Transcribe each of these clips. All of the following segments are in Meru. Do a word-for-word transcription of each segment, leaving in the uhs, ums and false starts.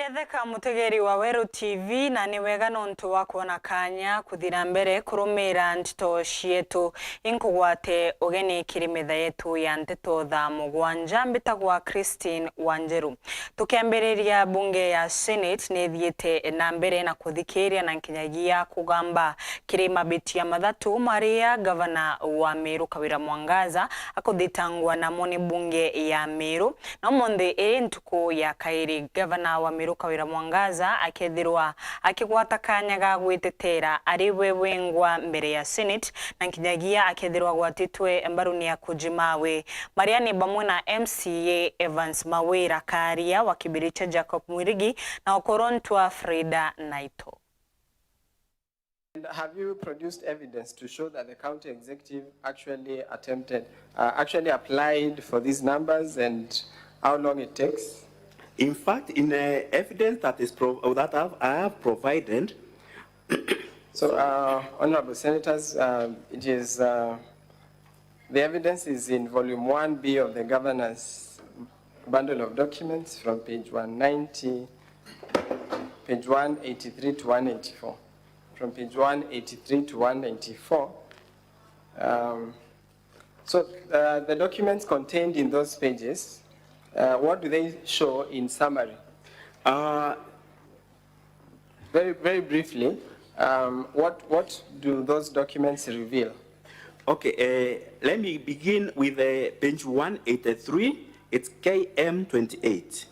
Etheka mutegeri wa Weru T V, na ni wega nontu wa kwona kanya kuthira mbere kurumira nteto cietu. Inkugwate ugeni kiri metha yetu ya nteto thaa mugwanja. Mbitagwa Christine Wanjeru. Tukiambiriria, bunge ya Senate ni ithiite na mbere na kuthikiria na nkinyagia kugamba kiri mabitia mathatu maria gavana wa Meru Kawira Mwangaza akuthitangwa namo ni bunge ya Meru. Na umunthi ii ntuku ya kairi, gavana wa Meru Kawira Mwangaza akethirwa akigwata kanya ga gwitetera ari we wengwa mbere ya Senate, na nkinyagia akethirwa agwatitwe mbaruni ya kujimawe. Maria ni bamwe na M C A Evans Mawira Karia wa Kibiricha, Jacob Mwirigi na Okorontwa Frida Naito. And have you produced evidence to show that the county executive actually attempted, uh, actually applied for these numbers and how long it takes? In fact, in the evidence that is pro-, that I've, I have provided, so, uh, Honorable Senators, uh, it is, uh, the evidence is in volume one B of the governor's bundle of documents from page one ninety, page one eighty-three to one eighty-four. From page one eighty-three to one ninety-four. Um, so, uh, the documents contained in those pages, uh, what do they show in summary? Uh, Very, very briefly, um, what, what do those documents reveal? Okay, uh, let me begin with, uh, page one eighty-three. It's K M twenty-eight.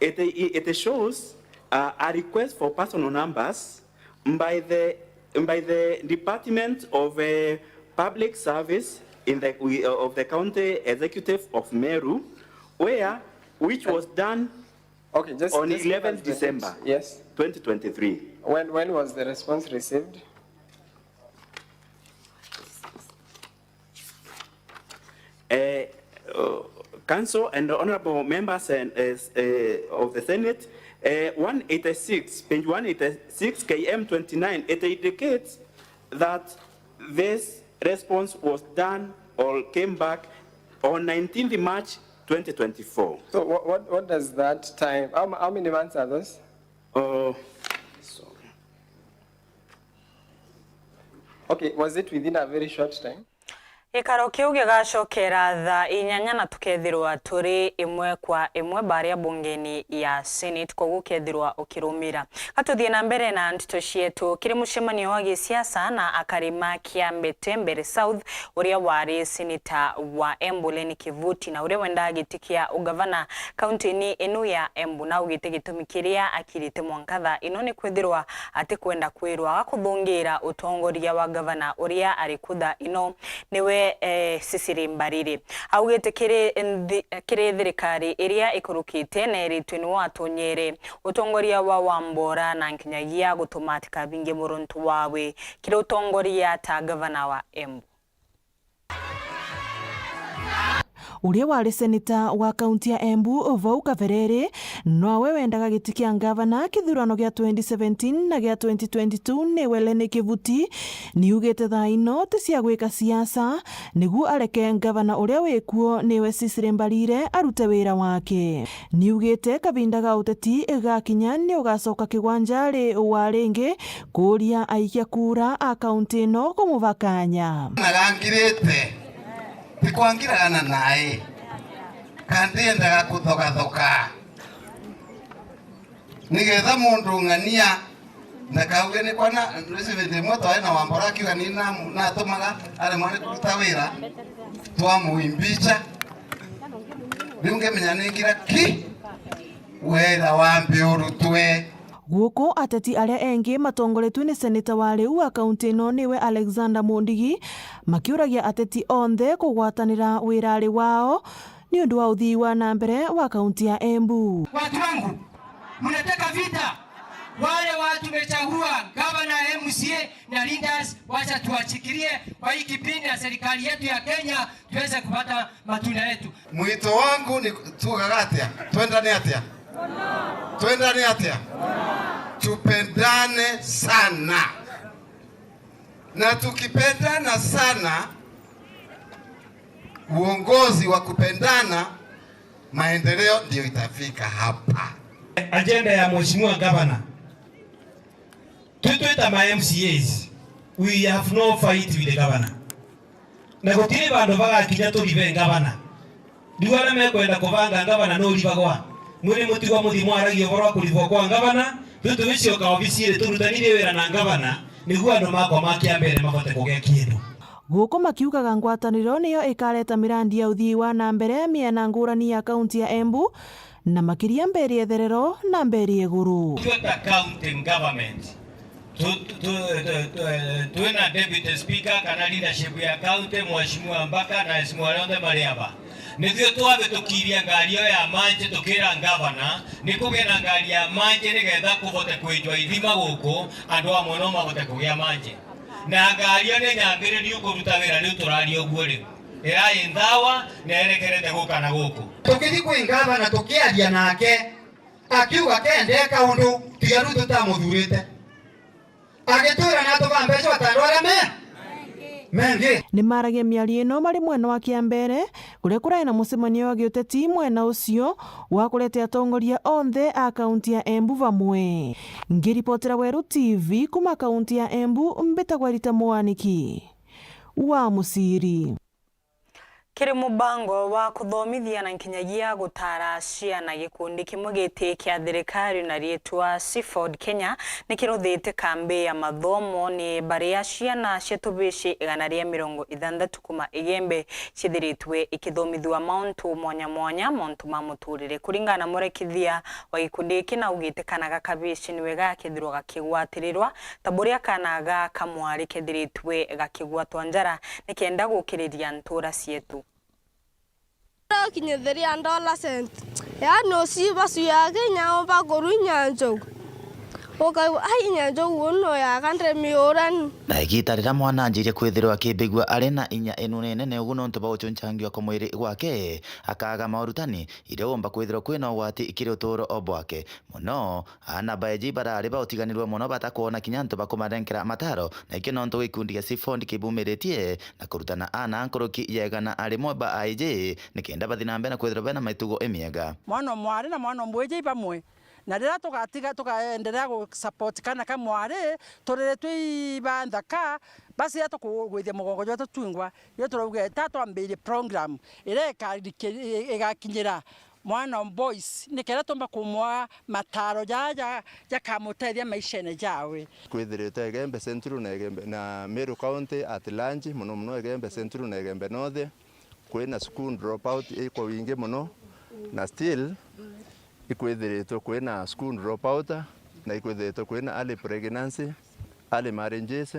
It, it, it shows, uh, a request for personal numbers by the, by the Department of, uh, Public Service in the, we, uh, of the County Executive of Meru, where, which was done Okay, just, on just eleventh December, yes, twenty twenty-three. When, when was the response received? Uh, uh, Council and honorable members and, uh, uh, of the Senate, uh, one eighty-six, page one eighty-six, K M twenty-nine, it indicates that this response was done or came back on nineteenth March twenty twenty-four. So what, what, what does that time, how, m- how many months are those? Uh, so, okay, was it within a very short time? Gikaro kiu gigacokera thaa inyanya na tukethirwa turi imwe kwa imwe baria bungeni ya Senate, koguo ukethirwa ukirumira. Ka tuthie na mbere na nteto cietu. Kiri mucemanio wa gisiasa na akari ma Kiambe Tembere South, uria wari seneta wa Embu Lenny Kivuti na uria wendaga giti kia ugavana kaunti-ini inu ya Embu, naugite gitumi kiria akirite mwanka thaa ino ni kwithirwa atikwenda kwirwa agakuthungira utongoria wa gavana uria ari ku thaa ino, niwe, eh, Cecily Mbarire. Augite kiri nthi-, kiri thirikari iria ikurukite na eritwe niwe watonyere utongoria wa Wambora na nkinyagia gutuma atikabinge muruntu wawe kiri utongoria ta gavana wa Embu. Uria wari seneta wa kaunti ya Embu vau kabere ri, nowe wendaga giti kia ngavana kithurano gia twenty seventeen na gia twenty twenty-two niwe Lenny Kivuti. Niugite thaa ino ti cia gwika siasa, nigu areke ngavana uria wikuo niwe Cecily Mbarire arute wira wake. Niugite kabinda ga uteti gakinya ni ugacoka kigwanja ri wa ringi kuuria aikia kura a kaunti ino kumubakanya. Nagangirite, tikwangiragana nae, kandi endaga kuthogathoka. Nigetha mundu ng'ania ndakauge ni kwana, ndwisi vindi imwe twae na Wambora akiuga ni na-, natumaga aremwa ni kuruta wira, twamuimbicha. Riu ngimenya ni ngira ki wira wambe urutwe. Guku ateti aria engi matongoretue ni seneta wa riu wa kaunti ino niwe Alexander Mundigi, makiuragia ateti onthe kugwatanira wirari wao ni undu wa uthii wa na mbere wa kaunti ya Embu. Watu wangu, mnataka vita? Wale watu tumechagua, gavana, M C A na leaders, wacha tuwashikilie kwa hii kipindi ya serikali yetu ya Kenya, tuweze kupata matunda yetu. Mwito wangu ni tugaga atia? Twendane atia? Twendane atia? Tupendane sana. Na tukipendana sana, uongozi wa kupendana, maendeleo ndio itafika hapa. Agenda ya Mheshimiwa Governor, twi twita ma M C As, we have no fight with the governor. Na gutiri bandu bagakinya turibe ngavana. Riu aria mekwenda kubanga ngavana nuribagwa. Mwiri mutigwa muthimo aragia uboro wa kuribwa kwa ngavana, riu tugicoka obisiri turutanire wira na ngavana, niguo andu makwa ma Kiambere mabote kugia kindu. Guku makiugaga ngwataniro niyo ikareta mirandi ya uthii wa na mbere miena ngurani ya kaunti ya Embu, na makiria mberi etherero na mberi iguru. Ithuĩ ta county government, tu-, tu-, tu-, tu-, eh, twina deputy speaker kana leadership ya county, Mheshimiwa Mbaka na aheshimiwa arĩa onthe marĩ aba. Nĩthuĩ twabĩtũkirie ngari ĩyo ya manji, tũkĩra ngavana, nĩ kũgĩe na ngari ya manji nĩgetha kũbote kwĩjwa ithima gũkũ, andũ amwe no mabote kũgĩa manji. Na ngari ĩyo nĩ nyambĩrĩrie kũruta wĩra rĩu tũraria ũguo rĩu. Ĩraĩ nthawa na erekerete gũka na gũkũ. Tũkĩthi kwĩ ngavana tũkĩaria nake, akiuga kende kaũndũ tiga rĩu tũtamũthurĩte. Agĩtwĩra na tũbambe cwata andũ arĩa me mengi. Nĩ maragia mĩario ĩno marĩ mwena wa Kiambere, kũrĩa kũraĩ na mũcemanio wa gĩũteti mwena ũcio wa kũrete atongoria onthe a kaunti ya Embu vamwe. Ngĩripotera Weru T V kuma kaunti ya Embu, mbĩtagwa Rita Mwaniki wa Mũciri. Kĩrĩ mũbango wa kũthomithia na nkinyagia gũtaara ciana, gĩkundi kĩmwe gĩtĩ kĩa thirikari na riitwa Seafood Kenya nĩ kĩrũthĩte kambĩ ya mathomo nĩ baria ciana cia tũbĩci igana rĩa mĩrongo ithanthatu kuma Igembe ciithiritwe ikithomithua mauntu mwanya mwanya, mauntu ma mũtũrĩre. Kuringana na mwerekithia wa gĩkundi gĩkĩ, naugĩte kana ga kabĩci nĩ wega gakethirwa gakĩgwatĩrĩrwa ta bũrĩa kana ga kamwarĩ kethiritwe gakĩgwatwa njara nĩkenda gũkĩrĩria ntura cietu. Ukinyithiria dollar cent. Yaani uciba cuya kinya umba kuru inya njogu. Ukaigua, "Ai, inya njogu unu yaga ndimiurani." Na igita riria mwana anjirie kwithirwa akimbigua ari na inya inene nene ugu nontu bwa gucuncangiwa kwa mwiri gwake, akaga maurutani iria umba kwithirwa kwina ugwati kiri uturo bwake. Mono, aana baeji barari ba utiganirwe mono batakwona kinya antu ba kumarenkera mataro, na ikio nontu gikundi gia Seafood kibumiritie na kurutana aana nkuruki ya igana rimwe ba aeji, nikenda bathi na mbere na kwithirwa bena mitugo imiega. Mwana o mwari na mwana o mwiji i bamwe, na riria tugatiga, tugaendelea gu support kana ka mwari, turere twi ba nthaka, basi riria tukugwithia mugongo jwetu twingwa, riu turauga ta twambirie program iria ikariki-, igakinyira mwana o boys, nikenda tumba kumwa mataro jaja ja-, jakamutethia maishene jawe. Kwithirite Igembe Central na Igembe, na Meru County at large, mono mono Igembe Central na Igembe North, kwina school dropout ikwa wingi mono, na still ikwithiritwe kwina school dropout, na ikwithiritwe kwina early pregnancy, early marriages,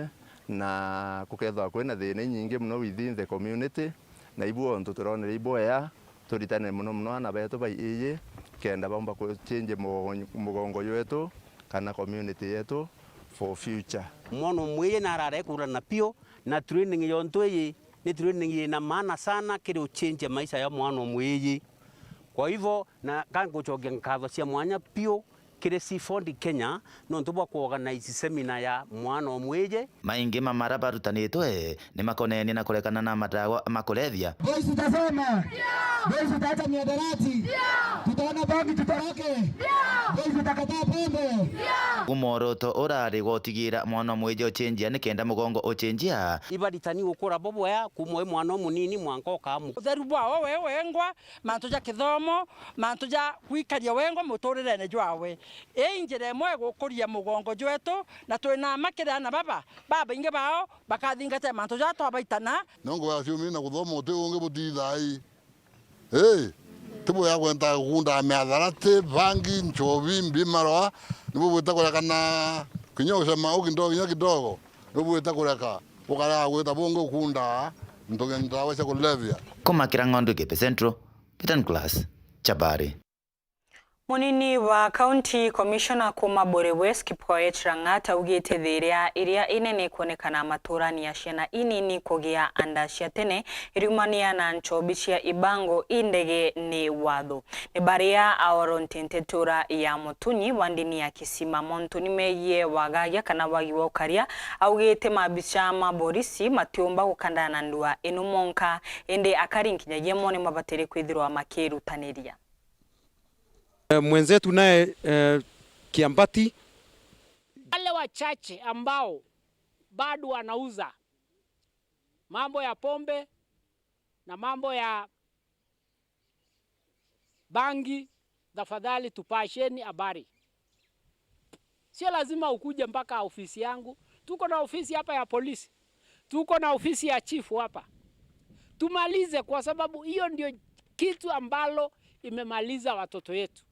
na kukethwa kwina thina inyingi mono within the community, na ibu ontu turonere ibwea turitane mono mono aana betu ba iiji, kenda baumba kuchange mugongo, mugongo jwetu kana community yetu for future. Mwana o mwiji narare kurana piu, na training yontu iji ni training ina maana sana kiri uchenjia maisha ya mwana o mwiji. Kwa hivyo, na kangucokia nkatho cia mwanya piu kiri Seafood Kenya nontu bwa kuorganize seminar ya mwana o mwiji. Maingi ma mara barutanitwe ni makonenie na kurekana na madawa ma kulevya. Boys, tutasoma. Boys, tutaacha miadarati. Tutaona bangi, tutoroke. Boys, tutakataa pombe. Umworoto urari gwa utigira mwana o mwiji uchenjia nikenda mugongo uchenjia. Ibaritani gukura bo bwea kuma wi mwana o munini mwanka ukaa mu- Utheru bwao we wengwa, mantu ja kithomo, mantu ja gwikaria wengwa muturirene jwawe. Ii njira imwe igukuria mugongo jwetu, na twina mma kiri aana baba, babaingi bao bakathingatia mantu ja twabaitana. Nontu wa ciumire na kuthoma uti ungi buthithaa ii. Ii, ti bwega kwenda gukunda miatharati, bangi, nchobi, mbi, marwa, nibu bwita kurekana kinya ucema ukindo kinya kidogo, nibu bwita kureka, ukarega gwita bungi ukunda ntugi ndawa cia kulevya. Kumakira Ng'ondu Igembe Central, Peter Nicholas, Chabari. Munini wa County Commissioner kuma Buri West, Kipkoech Lang'at, augite thiiria iria inene ikwonekana maturani ya ciana inini kugia nda cia tene iriumania na nchobi cia ibango indege ni watho. Ni baria aorontente ntura ya Mutunyi wa ndini ya Kisima montuni megie wagagia kana wagi wa ukaria, augite mabica ma borisi matiumba gukandana na ndua ino monka, indi akari nkinyagia mo ni mabatire kwithirwa makirutaniria. Eh, mwenzetu naye, eh, Kiambati. Wale wachache ambao bado wanauza mambo ya pombe na mambo ya bangi, tafadhali tupasheni habari. Sio lazima ukuje mpaka ofisi yangu. Tuko na ofisi hapa ya polisi. Tuko na ofisi ya chifu hapa. Tumalize, kwa sababu hiyo ndio kitu ambalo imemaliza watoto yetu.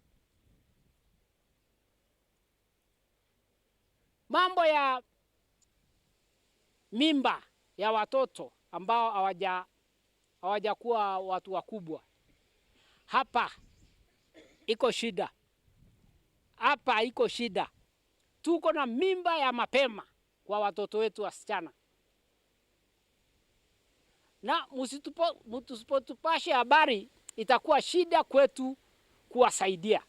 Mambo ya mimba ya watoto ambao hawaja-, hawajakuwa watu wakubwa. Hapa iko shida. Hapa iko shida. Tuko na mimba ya mapema kwa watoto wetu wasichana. Na musitupo-, musipotupashe habari, itakuwa shida kwetu kuwasaidia.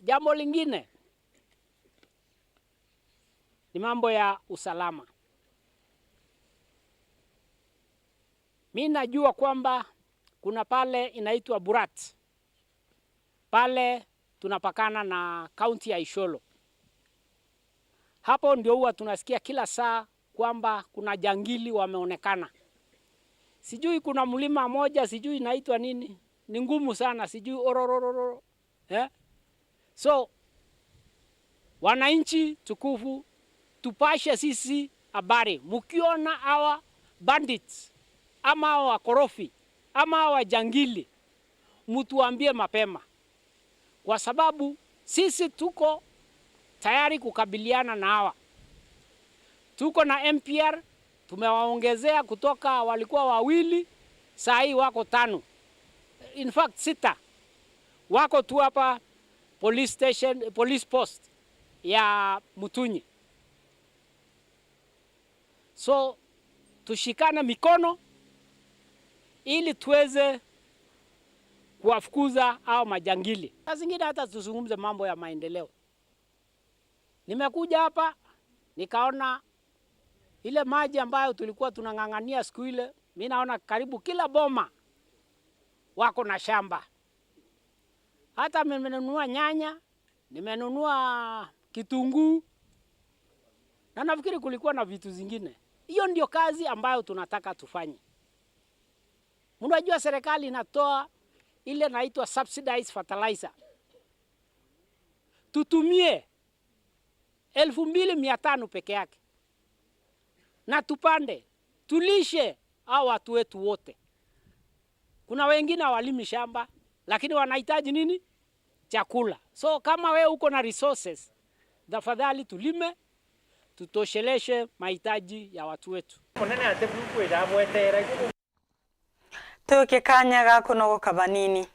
Jambo lingine ni mambo ya usalama. Mi najua kwamba kuna pale inaitwa Burat. Pale tunapakana na kaunti ya Isiolo. Hapo ndio huwa tunasikia kila saa kwamba kuna jangili wameonekana. Sijui kuna mlima moja, sijui inaitwa nini. Ni ngumu sana, sijui ororororo. Eh? So, wananchi tukufu, tupashe sisi habari. Mkiona hawa bandits, ama hawa wakorofi, ama hawa jangili, mtuambie mapema. Kwa sababu sisi tuko tayari kukabiliana na hawa. Tuko na M P R, tumewaongezea kutoka walikuwa wawili, saa hii wako tano. In fact, sita. Wako tu hapa police station, police post ya Mutunyi. So, tushikane mikono ili tuweze kuwafukuza hao majangili. Saa zingine hata tuzungumze mambo ya maendeleo. Nimekuja hapa, nikaona ile maji ambayo tulikuwa tunang'ang'ania siku ile, mi naona karibu kila boma wako na shamba. Hata nimenunua nyanya, nimenunua kitunguu, na nafikiri kulikuwa na vitu zingine. Hiyo ndio kazi ambayo tunataka tufanye. Mnajua serikali inatoa ile inaitwa subsidized fertilizer. Tutumie elfu mbili mia tano peke yake. Na tupande, tulishe hao watu wetu wote. Kuna wengine hawalimi shamba, lakini wanahitaji nini? Chakula. So, kama wewe uko na resources, tafadhali tulime, tutosheleshe mahitaji ya watu wetu. Munene ati buku irabwetere. Tuke kanya ga kunogoka banini.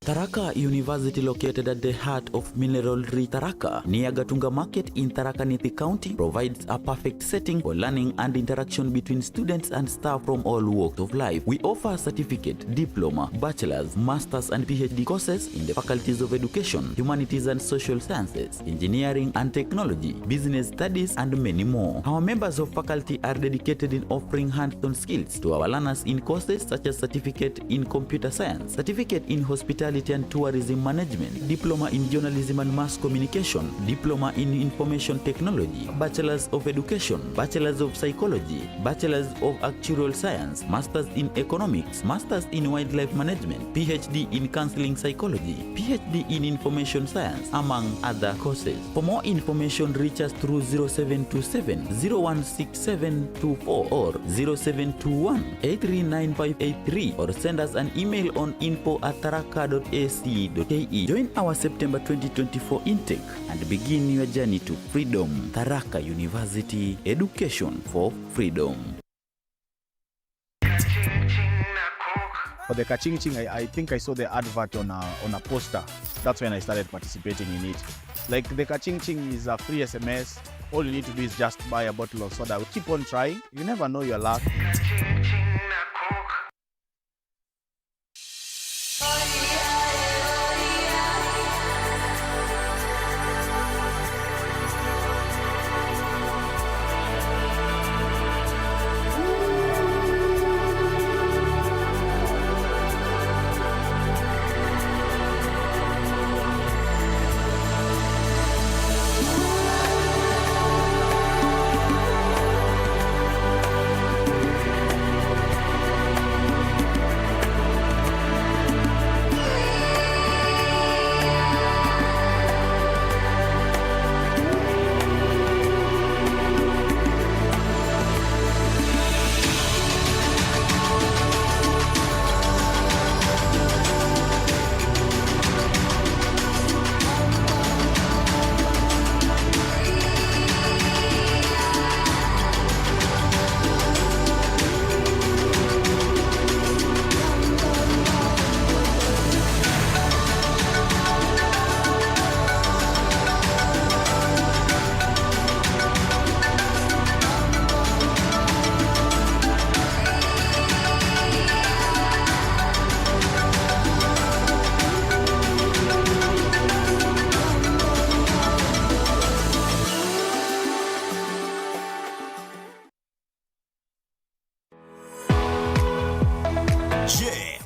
Tharaka University, located at the heart of mineral rich Tharaka, near Gatunga Market in Tharaka Nithi County, provides a perfect setting for learning and interaction between students and staff from all walks of life. We offer certificate, diploma, bachelor's, master's and P H D courses in the faculties of education, humanities and social sciences, engineering and technology, business studies and many more. Our members of faculty are dedicated in offering hands-on skills to our learners in courses such as certificate in computer science, certificate in hospitality and tourism management, diploma in journalism and mass communication, diploma in information technology, bachelor's of education, bachelor's of psychology, bachelor's of actuarial science, master's in economics, master's in wildlife management, P H D in counseling psychology, P H D in information science, among other courses. For more information, reach us through zero seven two seven, zero one six seven two four or zero seven two one, eight three nine five eight three, or send us an email on info at tharaka dot A C dot K E. Join our September twenty twenty-four intake and begin your journey to freedom. Tharaka University, education for freedom. For the Kachingching, I, I think I saw the advert on a, on a poster. That's when I started participating in it. Like, the Kachingching is a free S M S. All you need to do is just buy a bottle of soda. Keep on trying. You never know your luck.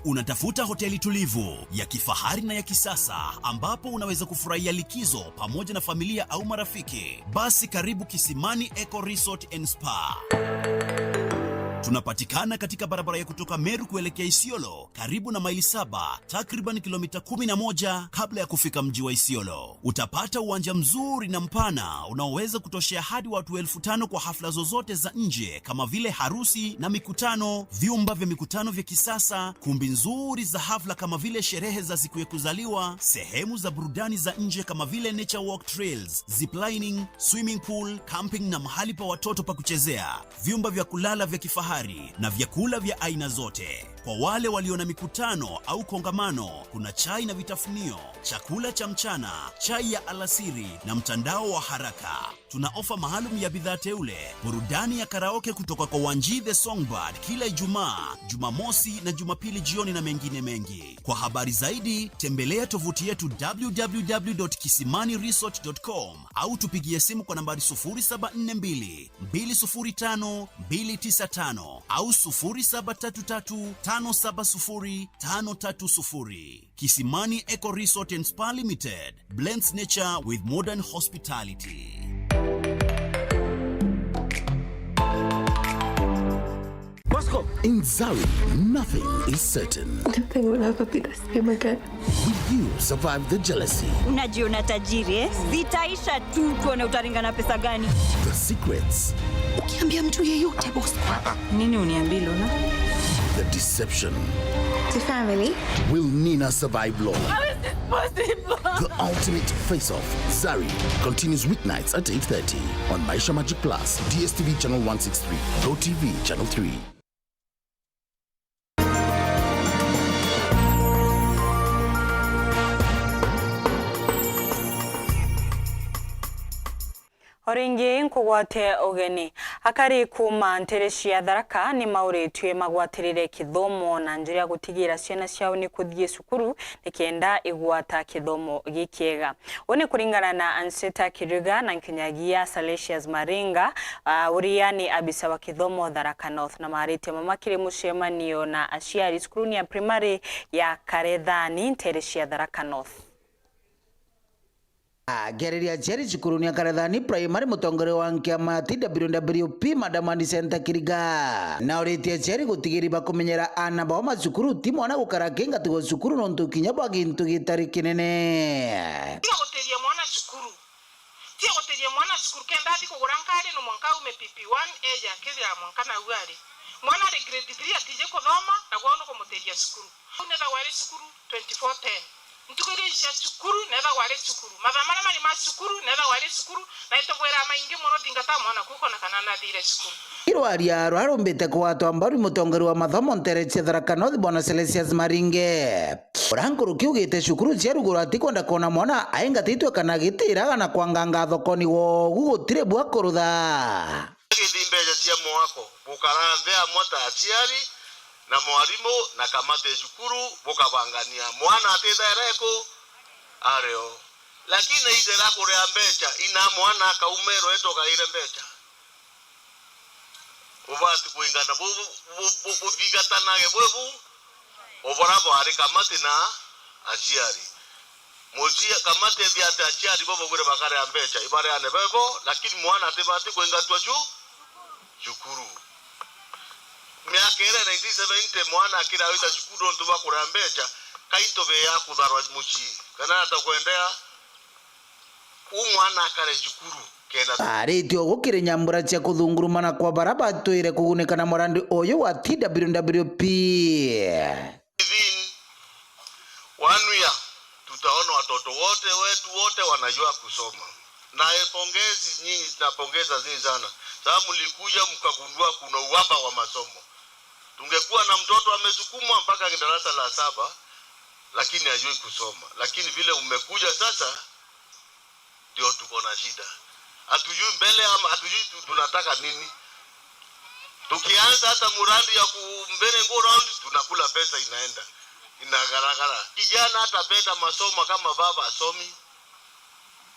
Unatafuta hoteli tulivu, ya kifahari na ya kisasa, ambapo unaweza kufurahia likizo pamoja na familia au marafiki? Basi karibu Kisimani Eco Resort and Spa. Tunapatikana katika barabara ya kutoka Meru kuelekea Isiolo, karibu na Maili Saba, takriban kilomita kumi na moja kabla ya kufika mji wa Isiolo. Utapata uwanja mzuri na mpana unaoweza kutoshea hadi watu elfu tano kwa hafla zozote za nje kama vile harusi na mikutano, vyumba vya mikutano vya kisasa, kumbi nzuri za hafla kama vile sherehe za siku ya kuzaliwa, sehemu za burudani za nje kama vile nature walk trails, ziplining, swimming pool, camping na mahali pa watoto pa kuchezea, vyumba vya kulala vya kifahari na vyakula vya aina zote. Kwa wale walio na mikutano au kongamano, kuna chai na vitafunio, chakula cha mchana, chai ya alasiri na mtandao wa haraka. Tuna ofa maalum ya bidhaa teule, burudani ya karaoke kutoka kwa Wanji the Songbird kila Ijumaa, Jumamosi na Jumapili jioni na mengine mengi. Kwa habari zaidi, tembelea tovuti yetu w w w dot kisimani resort dot com au tupigie simu kwa nambari sufuri saba nne mbili, mbili sufuri tano, mbili tisa tano au sufuri saba tatu tatu, tano saba sufuri, tano tatu sufuri. Kisimani Eco Resort and Spa Limited blends nature with modern hospitality. Bosco! In Zari, nothing is certain. I don't think we'll ever be the same again. Will you survive the jealousy? Unajiona tajiri, eh? Zitaisha tu, tuone utaringa na pesa gani. The secrets. Ukiambia mtu yeyote, boss. Nini uniambie, Lola? The deception. The family. Will Nina survive Lola? How is this possible? The ultimate face-off. Zari continues weeknights at eight thirty on Maisha Magic Plus, D S T V channel one six three, Go T V channel three. O ringi nkugwate ugeni. Akari kuuma ntere cia Tharaka ni mauritue magwatirire kithomo na njira ya gutigira ciana ciao ni kuthii cukuru nikenda igwata kithomo gikiega. Uu ni kuringana na Anseta Kiriga na nkinyagia Salesius Maringa, ah, uria ni abisa wa kithomo Tharaka North, na maritie mama kiri mucemanio na aciari cukuruni ya primary ya Karethani, ntere cia Tharaka North. Akiariria aciari cukuruni ya Karethani Primary, mutongoria wa nkiama ya T W W P, Madam Anicenta Kiriga, nauritie aciari gutigiri bakumenyera aana bao macukuru, ti mwana gukara akingatigwa cukuru nontu kinya bwa gintu gitari kinene. Tiga gutiria mwana cukuru. Tiga gutiria mwana cukuru. Kenda athi kugura nkari, no mwanka aume P P one, eje akithira mwanka nau ari. Mwana ari grade three atiji kuthoma, na gwao ni kumutiria cukuru. Au nethagwa ari cukuru twenty-four ten. Ntuku iria cia cukuru, nethagwa ari cukuru. Mathaa maria mari ma cukuru, nethagwa ari cukuru, na itubwira maingi mono, thingata mwana ku ukona kana nathire cukuru. Irwaria rwarumbite kugwatwa mbaru ni mutongeria wa mathomo ntere cia Tharaka North, Bwana Celestius Maringe. Uria nkuruki ugite cukuru cia ruguru atikwenda kwona mwana aingatitwe kana gitiraga na kwanganga thokoni, wogu gutiri bwa kurutha. Githi mbeca cia mwako, gukara nthi amwe ta aciari na mwarimu na kamati ya cukuru, bukabangania mwana atithaira iku ari o. Lakini ithera kuria mbeca, ina mwana akaumerwa itogaire mbeca. Ubati kwingana bu-, bu-, bu-, bu-, buthingatanage bwi bu, ubora bwari kamati na aciari. Mucia-, kamati ithiate aciari bo baugire bakaria mbeca, ibareane bebo, lakini mwana atibati kwingatwa cu-, cukuru. Miaka iria nineteen seventy, mwana akira wita cukuru nontu bwa kuria mbeca, kai ntobe ya kutharwa mucii, kana atakwendea u mwana akare cukuru kenda. Aritie ugu kiri nyambura cia kuthungurumana kwa bara batwire kugunika na murandi uyu wa T W W P. Within one year, tutaona watoto wote wetu wote wanajua kusoma. Na pongezi nyinyi, napongeza nyinyi sana. Sababu mlikuja mkagundua kuna uhaba wa masomo. Tungekuwa na mtoto amesukumwa mpaka darasa la saba, lakini hajui kusoma. Lakini vile umekuja sasa, ndio tuko na shida. Hatujui mbele ama hatujui tu-, tunataka nini. Tukianza hata muradi ya ku-, mbele go round, tunakula pesa inaenda. Inagaragara. Kijana atapenda masomo kama baba asomi.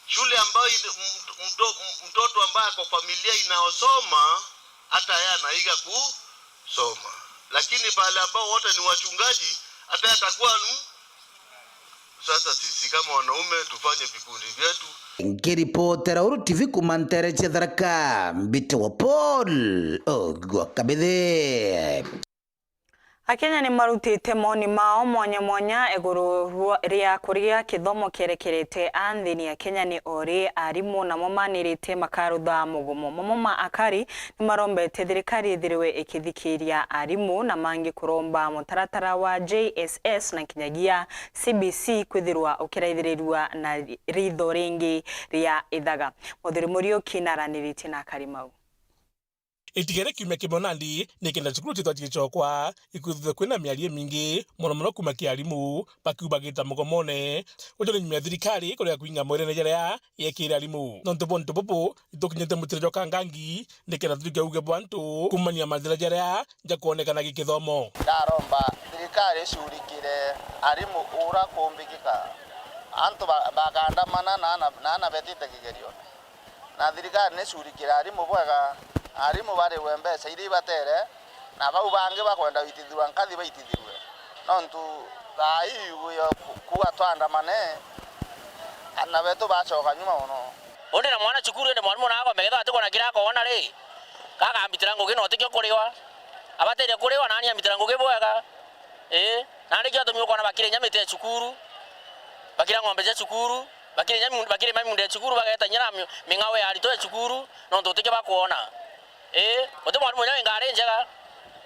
Shule ambayo ina-, mto-, mto-, mtoto ambaye ako familia inaosoma, hata yeye anaiga kusoma. Lakini pale ambao wote ni wachungaji, Ateta kwanu. Sasa sisi kama wanaume tufanye vikundi vyetu. Nkiripotera Uru T V kuma ntere cia Tharaka, Mbite wa Paul Ogwa Kabithe. Akenya ni marutite moni mao mwanya mwanya iguru rwa-, ria kuria kithomo kierekerete a nthini ya Kenya ni ori arimu namo manirite makarutha mugomo. Momo ma akari ni marombete thirikari ithirwe ikithikiria arimu na mangi kuromba mutaratara wa J S S na nkinyagia C B C kwithirwa ukiraithirirua na ritho ringi ria ithaga. Muthuri Muriuki naraniritie na akari mau. Itigere kiumia kimwe nandi nikenda cukuru citwa cigicokwa, ikwithithwe kwina miario imingi, mono mono kuuma ki arimu, bakiuga bagita mugomone. Uju ni nyuma ya thirikari kurega kuinga mwirene jaria yekire arimu. Nontu bwa untu bubu, itukinyite mutiro jwa kangangi, nikenda tujuke uge bwa antu kuumania mathira jaria jakwonekana gikithomo. Ndaromba thirikari icurikire arimu ura kumbikika. Antu ba-, bakandamana na ana, na ana betite kigerio. Na thirikari ni icurikire arimu bwega, arimu bariwe mbeca iria ibatere, na bau bangi bakwenda gwitithirwa nkathi baitithirwe. Nontu thaa ii yo ku-, kuuga twandamane, ana betu bacoka nyuma mono. Undi na mwana cukuru, indi mwarimu naagome, kethira atikwona kiria akoona ri, gakambitira ngugi na utikio kuriwa. Abataire kuriwa, nani ambitira ngugi bwega? Ii, nandi kio atumi ukoona bakira inya miti ya cukuru, bakira ng'ombe cia cukuru, bakira inya miun-, bakira inya miunda ya cukuru, bageeta inya na mi-, ming'ao ya aritwa ya cukuru, nontu utikio bakwona. Ii, guti mwarimu inya wi ngari njega,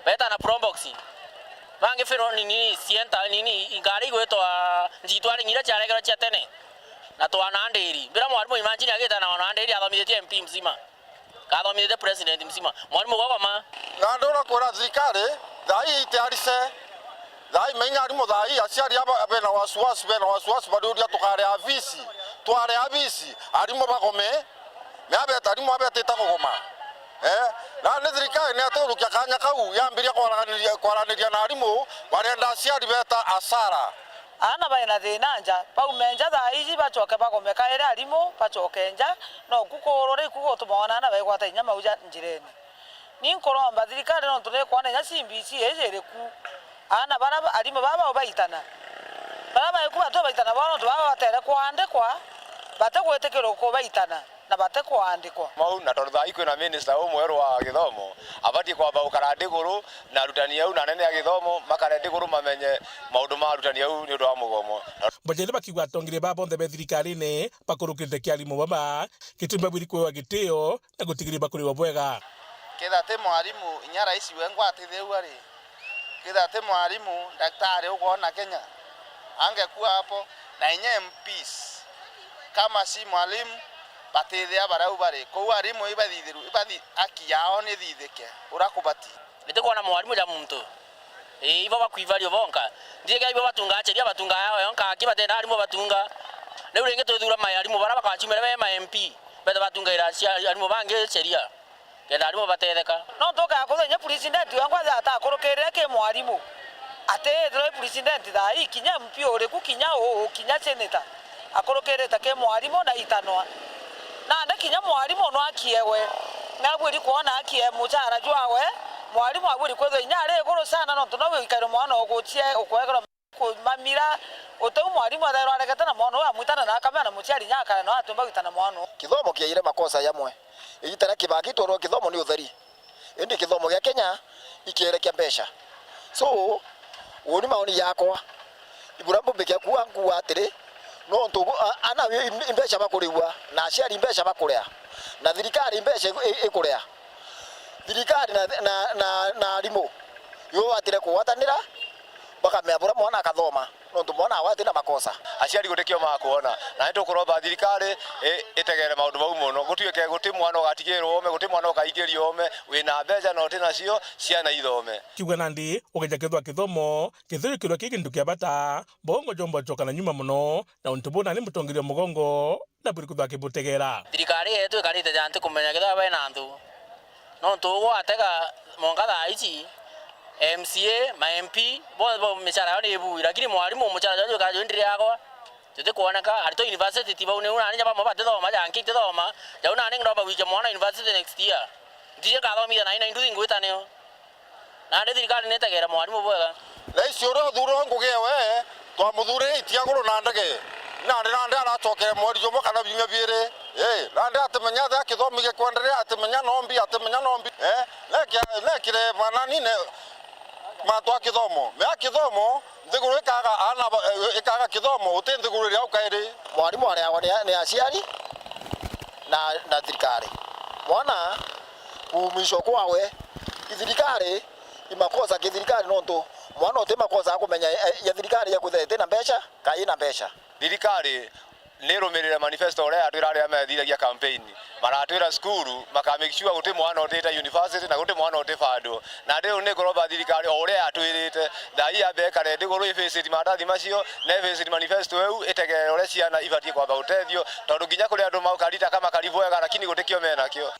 beeta na probox. Bangi firo nini, cienta nini, ingari igwitwa njitwari iria ciaregerwa cia tene, na twana ndiri. Mbira mwarimu, imagine, agita na wana ndiri athomithitie M P mzima. Kathomithite president mzima. Mwarimu gogoma. Na ndura kwira thirikari, thaa ii itiarise. Thaa ii menya arimu thaa ii aciari aba bena wasiwasi, bena wasiwasi bariuria tukaria abisi, twaria abisi, arimu bagome, me abeta arimu abetite kugoma. Eh, na ni thirikari ni aturukia kanya kau yambiria kwaraniria, kwaraniria na arimu, barenda aciari beta asara. Aana baina thina nja, baume nja thaa iji bacoke bagome kairi arimu, bacoke nja, noku kuurure iku gutuma oona aana baigwata inya mauja njirene. Ni nkuromba thirikari, nontu ni kwona inya C B C iji iri ku, aana bara ba-, arimu baba baubaitana. Bara baiku batubaitana bo, nontu baba batere kwandikwa, batigwitikirwa kubaitana. Na batikwandikwa. Mau, na tondu thaa ii kwina minister umweru wa githomo, abatie kwamba gukara nthiguru na arutani au na anene a githomo makare nthiguru mamenye maundu ma arutani au ni undu wa mugomo. Bajaire bakiuga atongeria baa bonthe be thirikarine bakurukirite kia arimu baba, gitumi babwiri kwewa gitio na gutigiria bakuriwa bwega. Kethira ti mwarimu, inya rais we ngwatithirua ri? Kethira ti mwarimu, daktari ukwona Kenya angekuwa hapo, na inya M Ps, kama si mwalimu, batithia barau bari. Kou arimu ibathithiru-, ibathi-, haki yao nithithike uria kubati. Itikwona mwarimu ja muntu. Ii, ibo bakwibario bonka. Nthigikira ibo batungaa sheria, batungaa yao yonka, aki batenda arimu batunga. Riu ringi twithura mai arimu baria bakacumire be ma M P, betha batungaira cia-, arimu bangi sheria. Kenda arimu batetheka. No tukaa kuthenya president wengwa atakurukirire ki mwarimu. Ati ithirwa i president thaa ii, kinya M P uriku, kinya uu, kinya senator, akurukirite ki mwarimu na itanwa. Nandi kinya mwarimu no akiewe. Nabwiri kwona akie mucara jwawe, mwarimu abwiri kwithwa inya ari iguru sana, nontu no wikaire mwana ugucie ukwegerwa. Kumamira, utiu mwarimu athairwa aregete na mwana uyu amwitana na akamea na muciari inya akara no atumba gwitana mwana uyu. Kithomo kiaire makosa yamwe. Igita ria kibaki twerwa kithomo ni utheri. Indi kithomo gia Kenya ikierekia mbeca. So, uu ni maoni yakwa. Ibura mbumbikia kuuga nkuuga atiri, nontu bu-, a-, ana i-, i-, mbeca bakuriwa, na aciari mbeca bakuria, na thirikari mbeca iku-, i-, ikuria. Thirikari na, na, na, na arimu, ibo batire kugwatanira, bakamea buria mwana akathoma, nontu mwana awe atina makosa. Aciari gutikio makwona, na nitukuromba thirikari i-, itegere maundu mau mono. Gutuike guti mwana ugatigirwo oome, guti mwana ukaikirio oome, wina mbeca na uti nacio, ciana ithome. Kiuga nandi, ugeja kethwa kithomo, kithirikirwa ki gintu kia bata, bongo jomba ucoka na nyuma mono, na untu buu nandi mutongeria mugongo, na buri kwithwa akibutegera. Thirikari yetu ikarite ja nti kumenya kethira baina antu. Nontu ugwatega monka thaa ici, M C A, ma M P, bonthe bo micara yao ni ibui, lakini mwarimu mucara jwao jwikara jwindire yakwa, jutikwoneka. Aritwa university ti bau niu, nani ja bamwe batithoma, ja nki itithoma, jau nani ndomba gwikia mwana university next year. Ntiji nkathomithia nai na induthi ngwita nio. Nandi thirikari nitegere mwarimu bwega. Raisi uria uthuurwe ngugi ewe, twamuthurire itiaguru na ndege. Nandi nandi aracokere mweri jumwe kana biumia biiri. Ii, nandi atimenya atia kithomi gikwenderea, atimenya nombi, atimenya nombi. Ii, nekire banani ne mantu a kithomo. Mea kithomo, nthiguru ikaga aana ba-, ikaga kithomo, uti nthiguru iria ukairi. Mwarimu areagwa ni, ni aciari na, na thirikari. Mwana kuumishwa kwawe, i thirikari imakosa kithirikari, nontu mwana uti makosa akumenya, eh, ya thirikari ya kwithira iti na mbeca, kai ina mbeca. Thirikari ni irumirire manifesto uria yatwira aria methithagia campaign. Maratwira cukuru, maka make sure guti mwana utite university na guti mwana uti bado. Na riu ni nguromba thirikari o uria yatwirite, thaa ii yambe ikare nthiguru i face it maratathi macio, na i face it manifesto iu, itegere uria ciana ibatie kwamba gutethio, tondu kinya kuri andu maukari ta kama kari bwega, lakini gutikio menakio.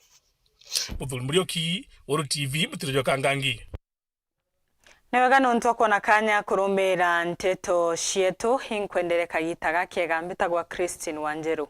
Muthuri Muriuki, Weru T V, mutiro jwa Kangangi. Ni wega nontu wa kwona kanya kurumira nteto cietu, inkwendere kagita gakiega. Mbitagwa Christine Wanjeru.